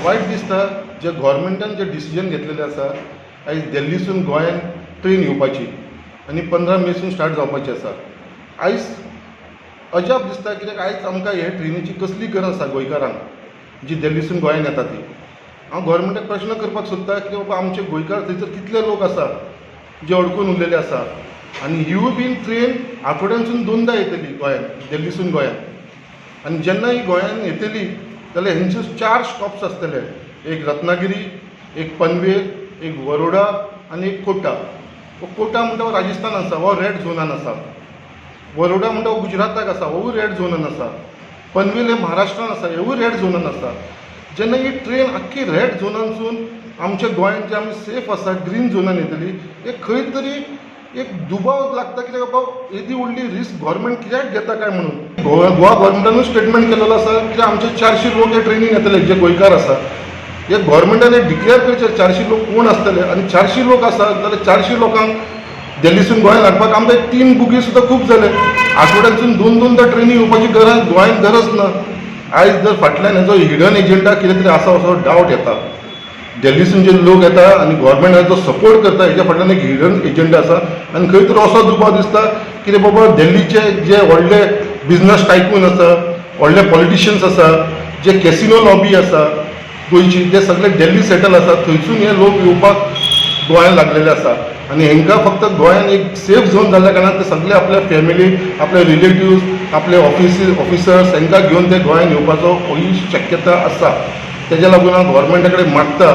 वायट दिसता जे गव्हर्मेंटान जे डिसिजन घेतलेलें आसा. आयज दिल्लीसून गोंयान ट्रेन येवपाची आनी 15 मेसून स्टार्ट जावपाची आसा. आयज अजाप दिसता, कित्याक आयज आमकां हे ट्रेनीची कसली गरज आसा गोंयकारांक, जी दिल्लीसून गोंयान येता ती? हांव गव्हर्मेंटाक प्रश्न करपाक सोदता की बाबा, आमचे गोंयकार थंयसर कितले लोक आसा जे अडकून उरलेले आसा आनी हिवूय बीन ट्रेन आठवड्यानसून दोनदां येतली गोंयान, दिल्लीसून गोंयान. आनी जेन्ना ही गोंयान येतली जाल्यार हेंचे चार स्टॉप्स आसतले: एक रत्नागिरी, एक पनवेल, एक वरोडा आनी एक कोटा. हो कोटा म्हणटा हो राजस्थान आसा, हो रेड झोनान आसा. वरोडा म्हणटा हो गुजराताक आसा, होवूय रेड झोनान आसा. पनवेल हे महाराष्ट्रान आसा, हेवूय रेड झोनान आसा. जेन्ना ही ट्रेन आख्खी रेड झोनानसून आमच्या गोंयान, जे आमी सेफ आसा, ग्रीन झोनान येतली, एक खंय तरी एक दुबाव लागता कित्याक बाबा, येदी व्हडली रिस्क गव्हर्मेंट कित्याक घेता काय म्हणून. गोवा गोवा गव्हर्मेंटानूय स्टेटमेंट केलेलो आसा की आमचे 400 लोक हे ट्रेनीन येतले जे गोंयकार आसा. हे गव्हर्मेंटान हे डिक्लेअर करचे, 400 लोक कोण आसतले आनी 400 लोक आसा जाल्यार 400 लोकांक दिल्लीसून गोंयान हाडपाक आमकां एक तीन बुगी सुद्दां खूब जाले. आठवड्यातून दोन दोनदां ट्रेनी येवपाची गरज गोंयान गरज ना. आयज जर फाटल्यान हेजो हिडन एजंडा कितें तरी आसा असो डावट येता. दिल्लीसून जे लोक येता आनी गव्हर्मेंट हेजो सपोर्ट करता, हेज्या फाटल्यान एक हिडन एजंडा आसा आनी खंय तरी असो दुबाव दिसता कितें बाबा, दिल्लीचे जे व्हडले बिजनस टायकून आसा, व्हडले पॉलिटिशियन्स आसा, जे कॅसिनो लॉबी आसा गोंयची, जे सगळे दिल्ली सेटल आसा, थंयसून हे लोक येवपाक गोंयान लागलेले आसा आनी हेंकां फक्त गोंयान एक सेफ झोन जाल्ल्या कारणान ते सगळे आपल्या फॅमिली, आपले रिलेटिव्स, आपले ऑफिसर्स हेंकां घेवन ते गोंयान येवपाचो ही शक्यता आसा. तेज्या लागून हांव गव्हर्मेंटा कडेन मागता,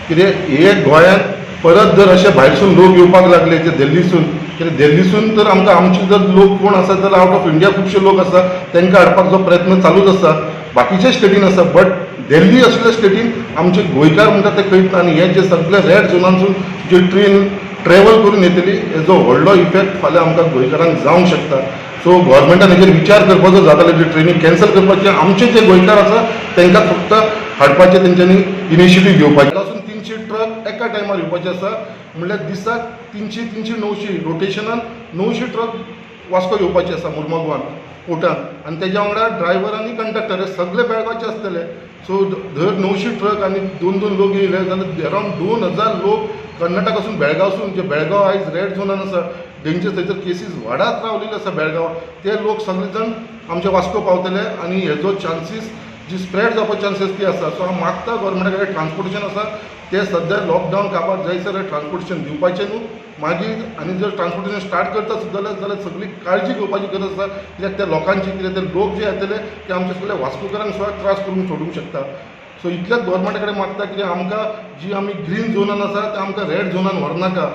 कितें हे गोंयांत परत जर अशे भायरसून लोक येवपाक लागले जे दिल्लीसून, कित्याक दिल्लीसून तर आमकां आमचे जर लोक कोण आसा जाल्यार आवट ऑफ इंडिया खुबशे लोक आसा, तांकां हाडपाक जो प्रयत्न चालूच आसा, बाकीच्या स्टेटीन आसा, बट दिल्ली असल्या स्टेटीन आमचे गोंयकार म्हणटा ते खंयच ना. आनी हे जे सगळे रेड झोनांसून जे ट्रेन ट्रॅवल करून येतली, हेजो व्हडलो इफेक्ट फाल्यां आमकां गोंयकारांक जावंक शकता. सो गव्हर्मेंटान हेजेर विचार करपाचो जाता जाल्यार ट्रेनी कॅन्सल करपाचे, आमचे जे गोंयकार आसा तांकां फक्त हाडपाचे तेंच्यांनी इनिशिएटीव घेवपाचे. पासून 300 ट्रक एका टायमार येवपाचे आसा, म्हणल्यार दिसाक 300, 300, 900, रोटेशनान 900 ट्रक वास्को येवपाचे आसा, मुर्मगवान पोर्टान. आनी तेज्या वांगडा ड्रायव्हर आनी कंडक्टर हे सगळे बेळगांवचे आसतले. सो धर 900 ट्रक आनी दोन दोन लोक येयले जाल्यार अरावंड 2000 लोक कर्नाटकासून, बेळगांवसून, जे बेळगांव आयज रेड झोनान आसा, डेंजर, थंयसर केसीस वाडत रावलेले आसा बेळगांव, ते लोक सगळे जाण आमच्या वास्को पावतले आनी हेजो चान्सीस जी स्प्रेड जावपाचे चान्सीस ती आसा. सो हांव मागता गव्हर्मेंटा कडेन, ट्रान्सपोर्टेशन आसा ते सद्या लॉकडावन काबार जायसर ट्रान्सपोर्टेशन दिवपाचें न्हू. मागीर आनी जर ट्रान्सपोर्टेशन स्टार्ट करता सुद्दां जाल्यार सगळी काळजी घेवपाची गरज आसा, कित्याक त्या लोकांची, कित्याक ते लोक जे येतले ते आमच्या सगळे वास्कोकारांक सुद्दां त्रास करूंक सोडूंक शकता. सो इतलेंच गव्हर्मेंटा कडेन मागता, कित्याक आमकां जी आमी ग्रीन झोनान आसा ते आमकां रेड झोनान व्हरनाका.